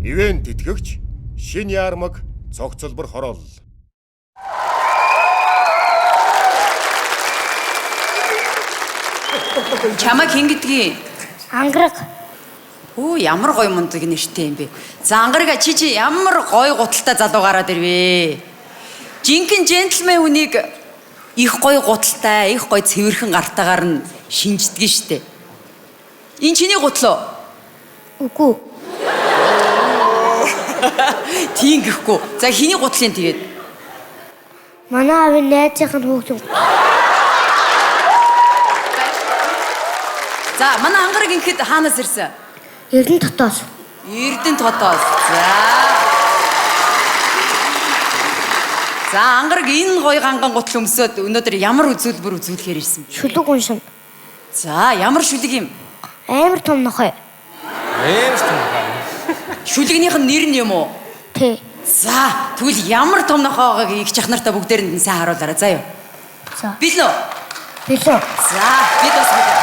Ивент тэтгэгч Шин Ярмаг цогцлбор хороол. Чамайг хэн гэдгийг? Ангараг. Өө, ямар гоё мундаг нэртэй юм бэ. За, Ангараг, чи ямар гоё гуталтай залуу гараад ирвэ. Жинхэнэ джентльмен хүнийг их гоё гуталтай, их гоё цэвэрхэн гартаагаар нь шинждэг штэ. Энэ чиний гутал уу? Үгүй. Тийм гэхгүй. За, хэний гутлын тэгээд? Манай аавын найзынх нь хүүхдэн. За, манай Ангараг ингэхэд хаанаас ирсэн? Эрдэнэ дотоос. Эрдэнэ дотоос. За. За, Ангараг энэ гоё ганган гутал өмсөөд өнөөдөр ямар үзүүлбэр үзүүлэхээр ирсэн бэ? Шүлэг уншина. За, ямар шүлэг юм? Амар том нохой. Амар том нохой. Шүлэгнийх нь нэр нь юм уу? Тэ. За, тэгвэл ямар том нохойгоо их чахнартаа бүгдээрэнд нь сайн харуулаарай. За юу. За. Бэлэн үү? Бэлэн. За, бид бас бэлэн.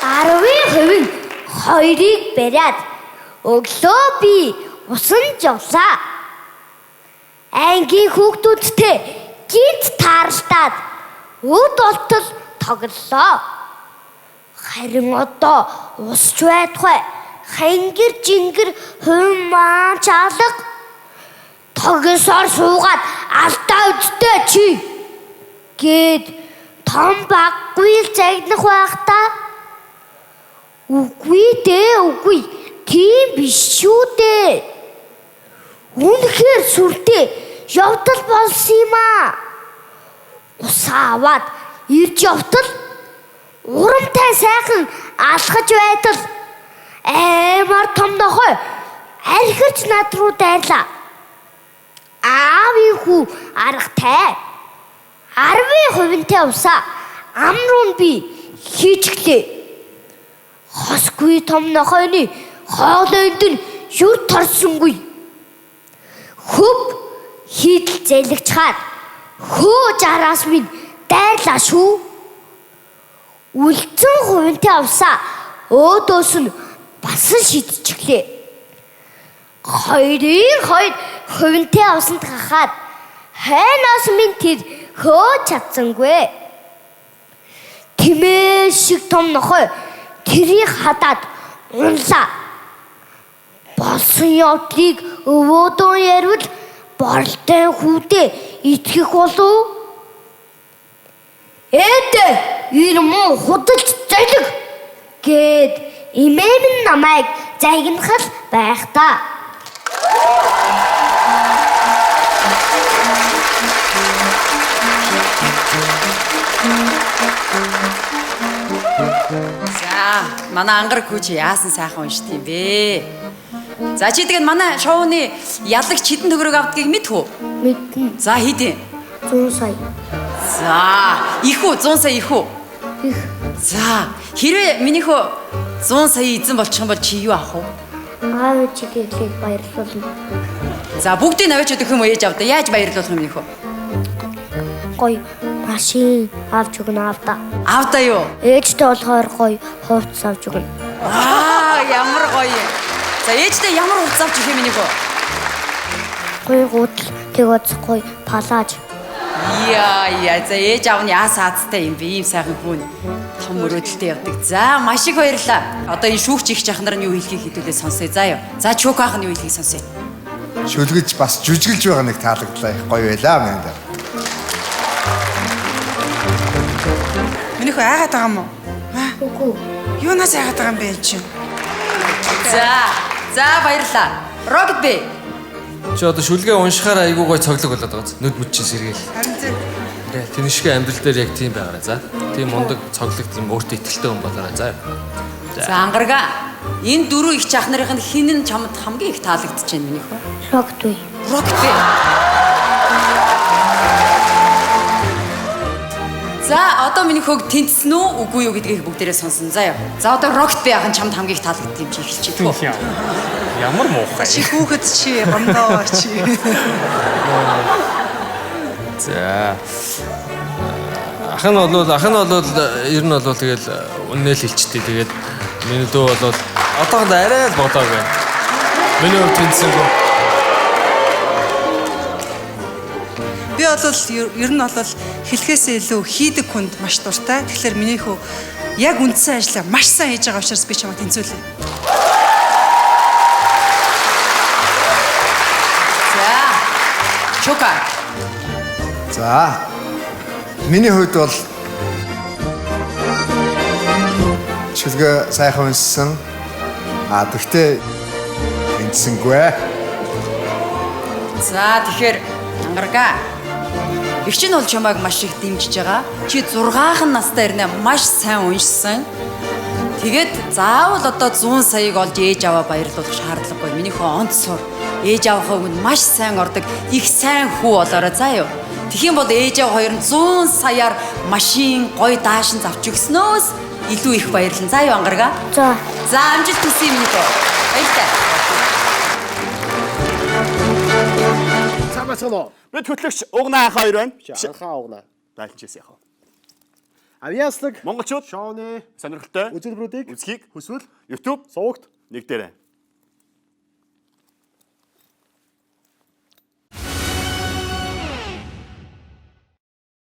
10% нь хоёрыг бариад өглөө би усан жовлаа. Ангийн хүүхдүүдтэй гинт таарлаад өд болтол тоглолоо. Харин одоо усч байтугай хангир жингэр хувь маань чалга тогсоор суугаад алдаа өдтэй чи гээд том баггүй л загнах байх та. Үгүй дээ, үгүй. Тийм биш шүү дээ. Үнэхээр сүртэй явдал болсон юм аа. Усаа аваад ирж явтал урамтай сайхан алхаж байтал аймар том нохой архирч над руу дайрлаа. Аавын хүү аргатай. 10%-тэй усаа ам руу би хийчихлээ. Хосгүй том нохойны хоолойнд нь юр торсонгүй. Хөв хийдэл зэлэгчхаад хөө жараас минь дайрлаа шүү. Үлдсэн хувинтай авсаа өөдөөс нь басан шидчихлээ. 2-2 хувинтай авсанд хахаад хойноос минь тэр хөө чадсангүй. Тэмээ шиг том нохой тэрийг хадаад унлаа. Болсон явдлыг өвөөдөө ярил боролтой хүүдээ итгэх болов. Ээдэ энэ муу худалч золиг гэд эмээн нь намайг загнахал байх та. За, манай Ангараг хүү чи яасан сайхан уншд юм бэ? За, чи тэгээд манай шоуны ялагч хэдэн төгрөг авдгийг мэдэх үү? Мэднэ. За, хэдэн? 100 сая. За, их үү? 100 сая их үү? Их. За, хэрвээ миний хөө 100 сая эзэн болчих юм бол чи юу авах вэ? Аав чиглэлийг баярлуулна. За, бүгдийг аваач өгөх юм уу, ээж авда? Яаж баярлуулах юм миний хөө? Гоё машин авч өгнө аавда. Аавда юу? Ээжтэй болохоор гоё хувцас авч өгнө. Аа, ямар гоё юм. За, ээжтэй ямар хувцас авч өгөх юм миний хөө? Гоё гутал тэгээд гоё палаж. Яа, яа, за ээж аав нь яасан азтай юм бэ? Ийм сайхан хүн том мөрөөдөлтэй явдаг. За, маш их баярлалаа. Одоо энэ шүүгч их жахнар нь юу хэлхийг хэдүүлээ сонсъё. За юу. За, Чүк ах нь юу хэлхийг сонсъё. Шүлгэж бас жүжиглж байгаа нэг таалагдлаа, их гоё байлаа мэн дээр. Миний хөө айгаад байгаа юм уу? Үгүй. Юунаас айгаад байгаа юм бэ энэ чинь? За, за баярлалаа. Рокет би. Чи одоо шүлгээ уншихаар айгүй гоё цоглог болоод байгаа. Нүд мүд чинь сэргээл. Харин зэ. Ингээл тэнэшгэ амьдрал дээр яг тийм байгаарай. За. Тийм мундаг цоглог, тийм өөртөө ихтэй хүн болоорой. За. За, Ангарага. Энэ дөрөв их чах нарын хэн нь чамд хамгийн их таалагдж байна миний хөө? Рокет үе. Рокет би. За, одоо миний хөг тэнцсэн үү, үгүй юу гэдгийг бүгдээрээ сонсон. За юу. За, одоо Рокет би ахын чамд хамгийн их таалагддаг юм чи эхэлчих үү? Ямар муухай. Чи хүүхэд чи гомдоо чи. За. Ах нь бол ер нь бол тэгэл үнээл хэлчихдээ. Тэгээд Миний дүү бол одоохондоо арай л бодлоо байна. Миний хувьд тэнцсэнгүй. Би бол ер нь бол хэлхээсээ илүү хийдэг хүнд маш дуртай. Тэгэхээр миний хүү яг үндсэн ажлаа маш сайн хийж байгаа учраас би чамайг тэнцүүлье. За. Чука. За. Миний хувьд бол чөлгөө сайхан унссан. А тэгтээ тэнцсэнгүй. За, тэгэхээр ангарага. Эгч нь бол чамайг маш их дэмжиж байгаа. Чи 6 настай ирнэ маш сайн уншсан. Тэгээд заавал одоо 100 саяыг олж ээж аваа баярлуулах шаардлагагүй. Миний хөө онц сур. Ээж авахаа өмнө маш сайн ордог, их сайн хүү болоорой заа юу. Тэгэх юм бол ээж аав хоёр нь 100 саяар машин гоё даашин завч өгснөөс илүү их баярлан. За юу ангарага. За. За, амжилт хүсье миний хөө. Баярлалаа. Сайн байцгаана уу? Бид хөтлөгч Угнаа анхаа хоёр байна. Чи анхаа угнаа. Дайлчээс яах вэ? Авьяаслаг Монголчууд шоуны сонирхолтой үзүүлбэрүүдийг үзхийг хүсвэл YouTube сувагт нэг дээрээ.